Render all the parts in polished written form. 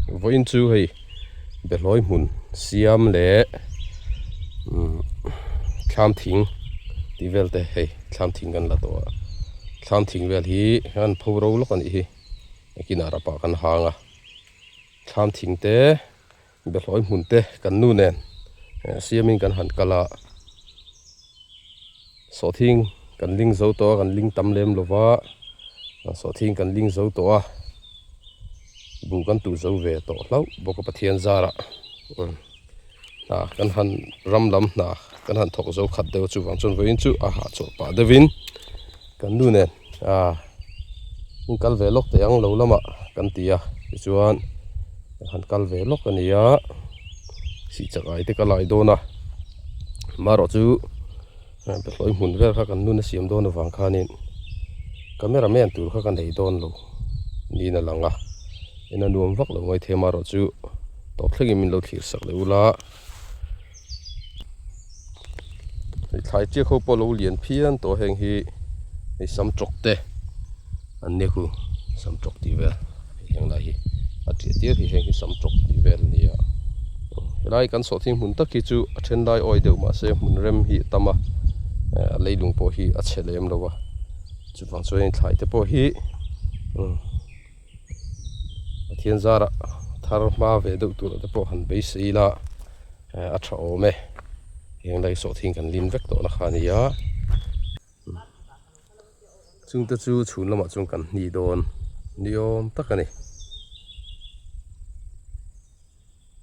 Vawiin chu hei behlawi hmun siam leh thlam thing tih vel te hei thlam thing kan la tawh a thlam thing vel hi an pho ro lawk a nih hi nakinah rapah kan hang a thlam thing te behlawi hmun te kan nu nen siamin kan han kal a sawhthing kan ling zo tawh a kan ling tam lem lo va sawhthing kan ling zo tawh a buh kan tuh zo ve tawh hlauh bawk a Pathian zarah hna kan han ram lam hna kan han thawk zo khat deuh a chuvang chuan vawiin chu a hahchawlh pah deuhin kan nu nen ah in kal ve lawk teh ang lo lamah kan ti a tichuan kan han kal ve lawk a ni a sihchak ai te ka lai dawn a marawh chu behlawi hmun vel kha kan nun a siam dawn avang khanin camera man tur kha ka nei dawn lo niin a lang a en a nuam vak lo mai thei marawh chu tawp thlengin min lo thlir sak leh ula hei thlai chiak ho pawh lo lian phian tawh heng hi hei sam tawk te an nia khu sam tawk tih vel heng lai hi a ṭiah tir hi heng hi sam tawk tih vel a ni a helai kan sawhthing hmun tak hi chu a then lai awi deuh mahse hmun rem hi a tam a a leilung pawh hi a chhe lem lo a chuvang chuan thlai te pawh hi Pathian zarah thar hma ve deuh tur te pawh han beisei ila a tha awm e heng lai sawhthing kan lin vek tawh na kha a ni a chungte chu chhun lamah chuan kan hni dawn ni awm tak a ni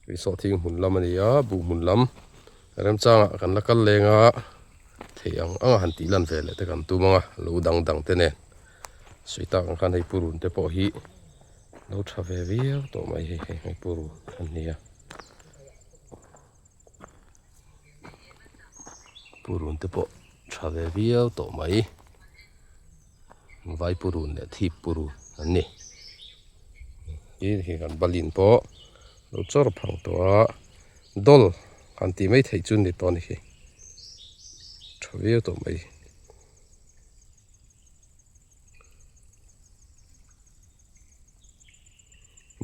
hei sawhthing hmun lam a ni a buh hmun lam remchangah kan la kal leng a theih ang ang a han tih lan ve leh te kan tum ang a lo dang dang te nen. Sawi tak ang khan hei purun te pawh hi lo tha ve viau tawh mai hei hei hei purun a nia purun te pawh tha ve viau tawh mai vai purun leh thip purun an ni tin hei kan balin pawh lo chawr phang tawh a dawl han tih mai theih chu ni tawh a ni hi tha viau tawh mai.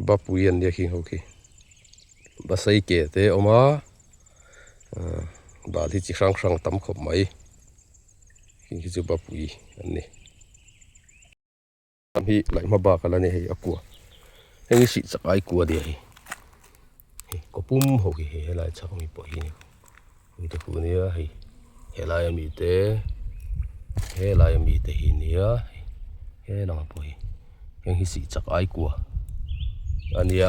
Bapui an nia khi ho khi basai ke te a awm a bal hi chi hrang hrang tam khawp mai heng hi chu bapui an ni. Tam hi laih hma bak ala ni hei a kua heng hi sih chak ai kua nia hei hei kaw pum ho khi hei helai chhak ami pawh hi ni hei te khu nia hei helai ami te helai ami te hi nia helanga pawh hi heng hi sih chak ai kua ania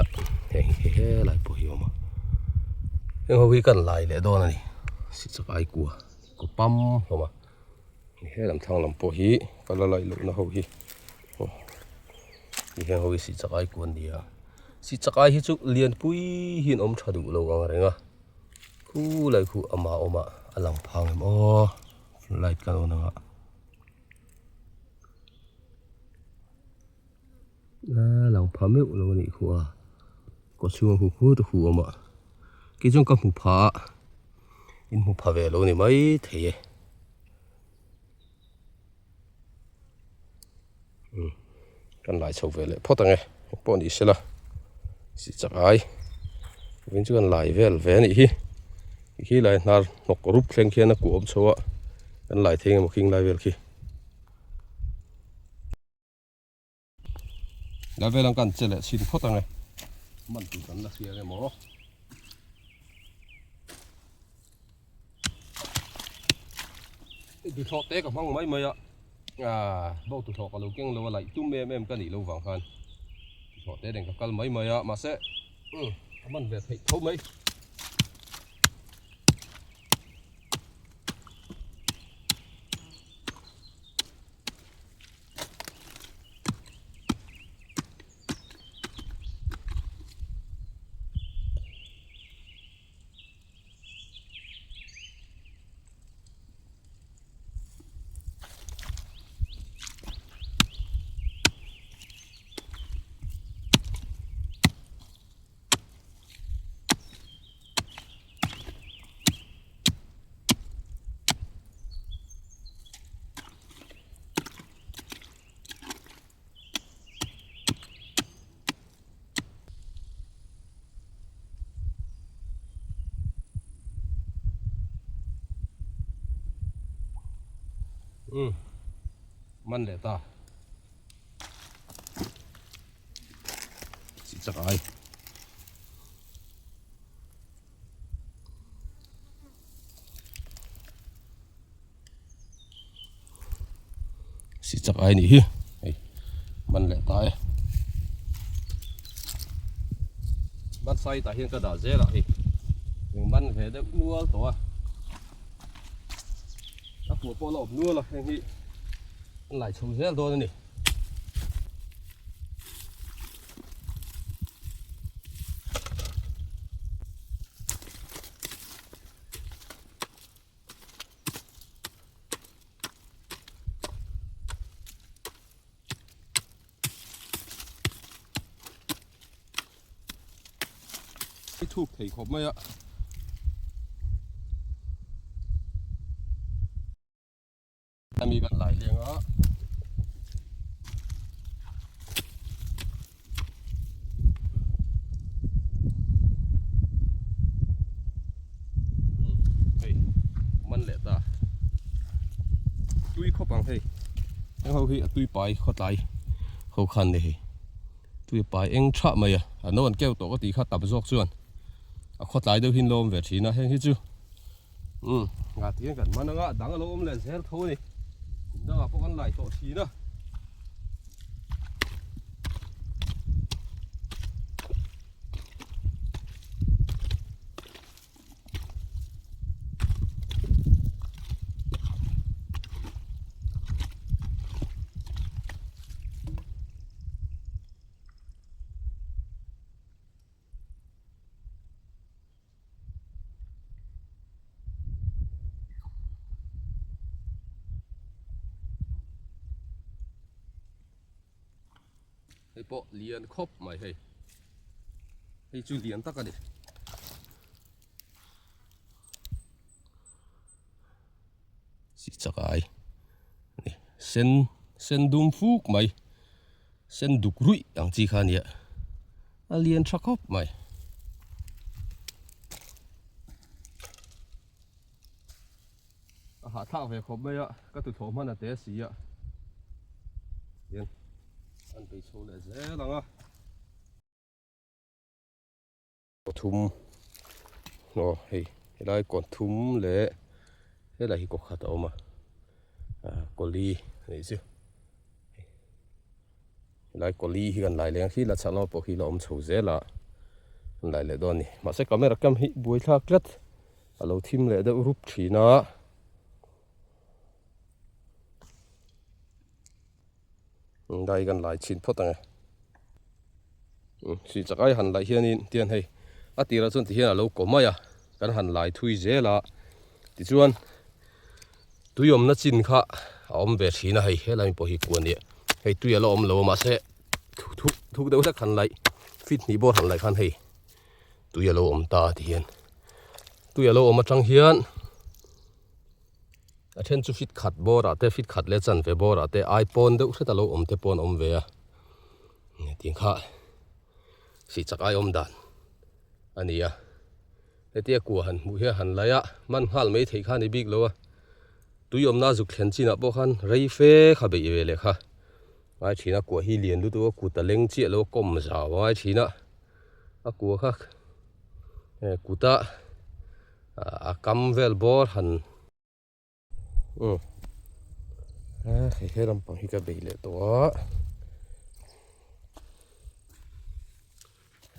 heng hi helai pawh hi a awm a heng ho hi kan lai leh dawn a ni sih chak ai kua kaw pam hlawm a. He lam thlang lam pawh hi ka la laih lohna ho hi aw ti hian ho hi sih chak ai kuan ni a sih chak ai hi chu lianpui hi an awm tha duh lo ang reng a khu lai khu ama awm a a lang phang em aw light ka on anga a lang pha meuh lo a nih khu a kaw chhunga khu khu te khu awm a kei chuan ka hmu pha a in hmu pha ve lo ni mai thei e. Kan lai chho ve leh phawt ang e pawh ni sela si chak ai vawin chu kan lai vel ve a nih hi khi lai hnar hnawk rup thleng khian a kuah awm chho a kan lai thei emaw khing lai vel khi. Lai vel ang kan che leh chhin phawt ang e man tur kan la hria emaw. Duhthawh te ka hmang mai mai a ah bawk duhthawh ka lo keng lo a laih tum em em ka nih loh vang khan duhthawh te nen ka kal mai mai a mahse a man ve theih tho mai. Umm man leh ta. Sih chak ai. Sih chak ai nih hi. Hei man leh ta e. Ban sai tah hian ka dah zel a hei. Eng man ve deuh nual tawh a. A kua pawh la awm nual a heng hi an lai chho zel dawn a ni. I thuk thei khawp mai a. Ami kan lai leng a. Hei man leh ta. Tui khawp ang hei. Heng ho hi a tui pai khawtlai ho khan ni hei. Tui pai eng thah mai a, a no an keu tawh ka tih kha tam zawk chuan a khawtlai deuh hin lawm ve thin a, heng hi chu umm ngah tiang kan man anga dang a lo awm leh zel tho a ni, kum dangah pawh kan lai tawh thin a. Hei pawh lian khawp mai hei hei chu lian tak a ni si chakai ani sen sen dum fuk mai sen duk ruih ang chi kha a nia a lian tha khawp mai. A hahthlak ve khawp mai a, ka tuthlawh hman a te si a, hian an bei chho leh zel ang a. Pathum aw hei helai kawn thum leh helai hi kaw khat a awm a, ah kawli a nih chu helai kawli hi kan lai leh ang khi la chhah lamah pawh khi la awm chho zel a kan lai leh dawn a ni mahse camera cam hi buaithlak tlat. A lo thim leh deuh rup thin a. Dai kan lai chhin phawt ang e. Sih chak ai han laih hianin tian hei a tirah chuan tihian a lo kaw mai a kan han lai thui zel a tichuan tui awmna chin kha a awm ve thin a hei helai pawh hi kua nia hei tui a la awm lo a mahse thuk thuk deuh hlek han laih feet hnih bawr han laih khan hei. Tui a lo awm ta ti hian tui a lo awm atang hian a then chu fit khat bawr ah te fit khat leh chanve bawr ah te ai pawn deuh hret a lo awm te pawh an awm ve a tih kha sih chak ai awm dan a ni a hetia kua han hmuh hian han laih a hman nghal mai theih kha a ni bik lo a tui awmna zuk thlen chinah pawh khan rei fe kha beih ve leh kha ngai thin a kua hi lian lutuk a kut a leng chiah lo a kawm zau a ngai thin a. A kua kha kuta a kam vel bawr han umm hei he lampang hi ka bei leh tawh a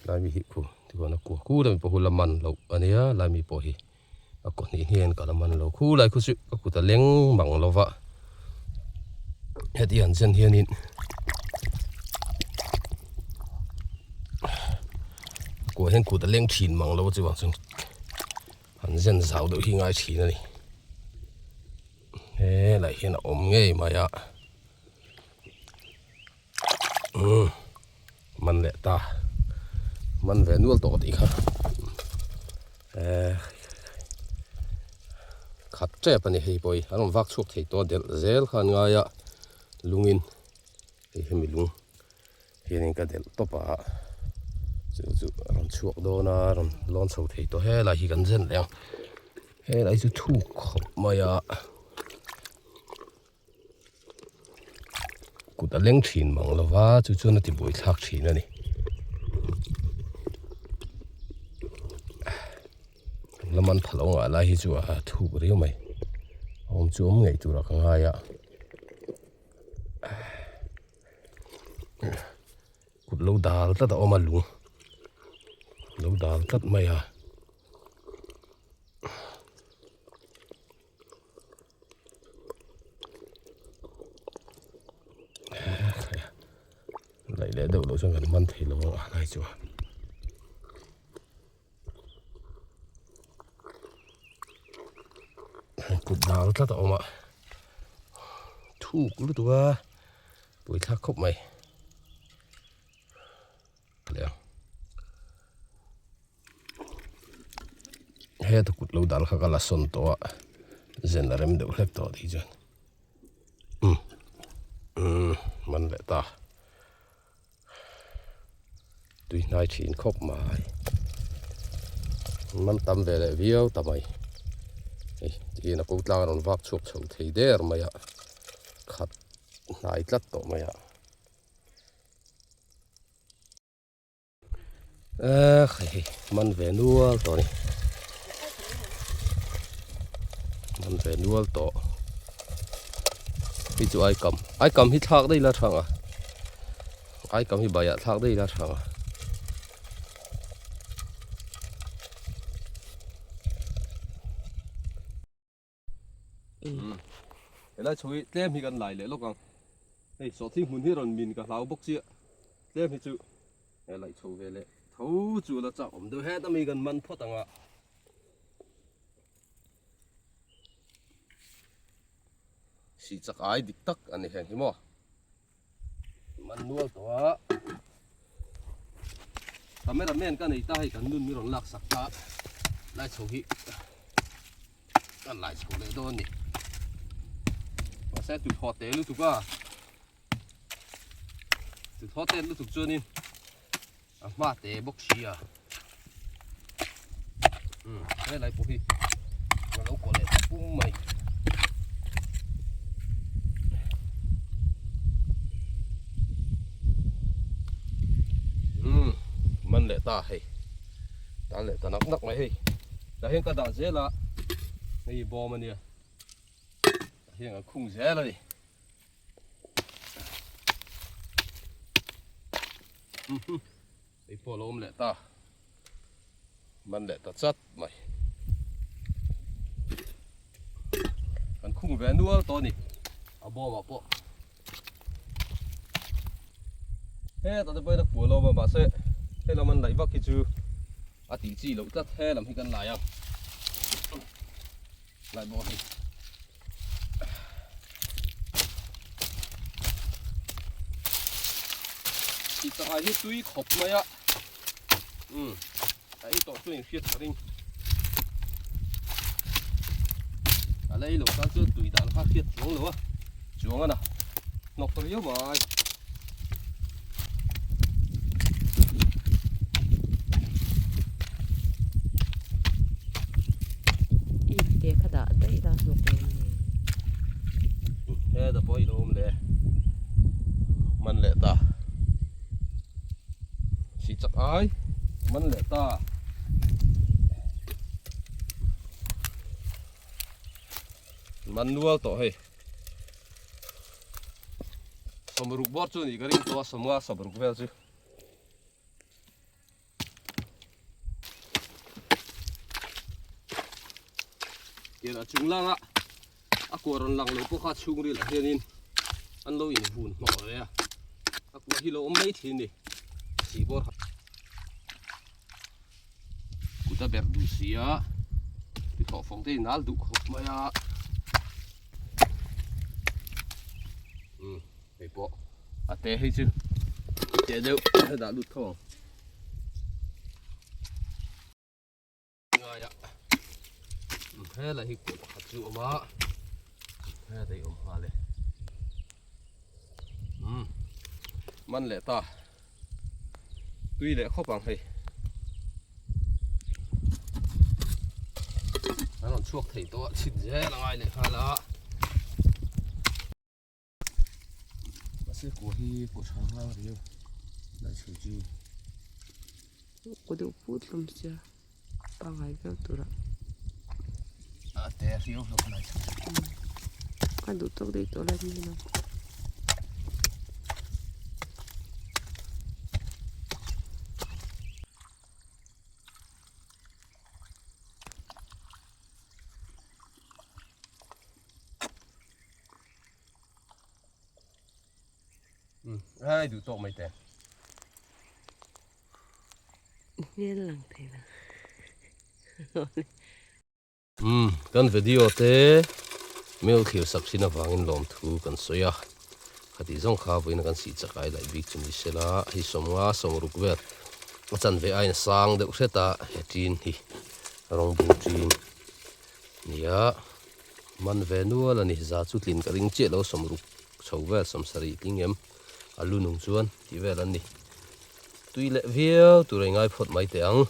lai mi hi khu tichuan a kua khu lami pawh khu la man loh a nia lai mi pawh hi a kaw hnih hnih hian ka la man lo khu lai khu chu ka kut a leng mang lo va heti an zen hianin kua hian kut a leng thin mang lo chuvang chuan an zen zau deuh hi ngai thin a ni helai hian a awm ngei mai a umm man leh ta man ve nual tawh tih kha eh khat tep a ni hei pawh hi an rawn vak chhuak thei tawh a delh zel kha an ngai a lungin hei hemi lung hianin ka delh tawp a chu chu a rawn chhuak dawn a rawn lawn chho thei tawh helai hi kan zen leh ang helai chu thuk khawp mai a. Kut a leng thin mang lo va, chu chuan a ti buai thlak thin a ni. Lam an phalo ngah lai hi chu a thuk riau mai. Awm chu awm ngei turah ka ngai a. Kut lo dal tlat a awm a lung. Lo dal tlat mai a. Laih leh deuh loh chuan kan man thei lo ang a lai chu kut dal tlat a awm a thuk lutuk a puithlak khawp mai. Heta kut lo dal kha ka la sawn tawh a zen a rem deuh hlek tawh tih chuan umm umm man leh ta tui hnai thin khawp mai man tam ve leh viau ta mai hei tiin a ko tlang a rawn vak chhuak chho thei der mai a khat hnai tlat tawh mai a. Ehh hei hei man ve nual tawh a ni man ve nual tawh hei chu aikam aikam hi thlak daih ila tha ang a aikam hi baiah thlak daih ila tha ang a. Helai chho hi tlem hi kan lai leh lawk ang hei sawhthing hmun hi rawn min ka hlau bawk chiah tlem hi chu he laih chho ve leh tho chu la chak awm deuh het ami kan man phawt ang a sih chak ai dik tak a ni heng hi maw man nual tawh a camera man ka nei ta hei kan nun mi rawn lak sak ta lai chho hi kan lai chho leh dawn ni mahse tui thaw te lutuk a tui thaw te lutuk chuanin a hma te bawk si a um helai pawh hi a lo kawh leh ta pum mai um man leh ta hei tan leh ta nak nak mai hei tah hian ka dah zel a hei bawm a nia tah hian an khung zel a ni. Hei pawh a lo awm leh ta man leh ta chat mai kan khung ve nual tawh a ni a bawmah pawh hetah te pawhin a kual awm a mahse hei lam an laih vak hi chu a tih chi loh tlat he lam hi kan lai ang lai bawk a hei. Tih tak ah hi tui khawp mai a umm a ei tawh chu in hriat ka ring a la ei lo tan chuan tui dan kha hriat chuang lo a chuang a na hnawk ta riau mai. Ipte kha dah daih la hnawk lo ni. Heta pawh i lo awm leh man leh ta si chak ai man leh ta man nual tawh hei sawmruk bawr chu ni ka ring tawh a sawmnga sawmruk vel chu. Tian a chung langa a kua rawn lang lo pawh kha chhungril ah hianin an lo invun hnawh ve a a kua hi lo awm mai thin a ni sihbawr kut a berh duh si a ti thawh fawng te in al duh khawp mai a umm hei pawh a te hei chu te deuh a dah lut tho ang. Ngaia helai hi kawh pakhat chu a awm a helai awm nghal e umm man leh ta tui leh khawp ang hei an rawn chhuak thei tawh a chhit zel a ngai leh nghal a. Mahse kua hi kua tha ngang riau lai chho chu. Kua deuh phut hlawm sia pangngai viau turah. A te riau hlawm lai chho. Ka duh tawk daih tawh lai ni lo. Ai duh tawk mai te. Hmel lang thei lo. Umm kan video te mail thlir sak thin avangin lawmthu kan sawi a, khatih zawng kha vawiin kan sih chak ai laih bik chu ni sela hei sawmnga sawmruk vel a chanve aiin a sang deuh hret a he tin hi rawng bur tin nia man ve nual a ni za chu tlin ka ring chiah lo sawmruk chho vel sawmsarih tling em a lu nung chuan tih vel an ni tui leh viau tur a ingai phawt mai teh ang.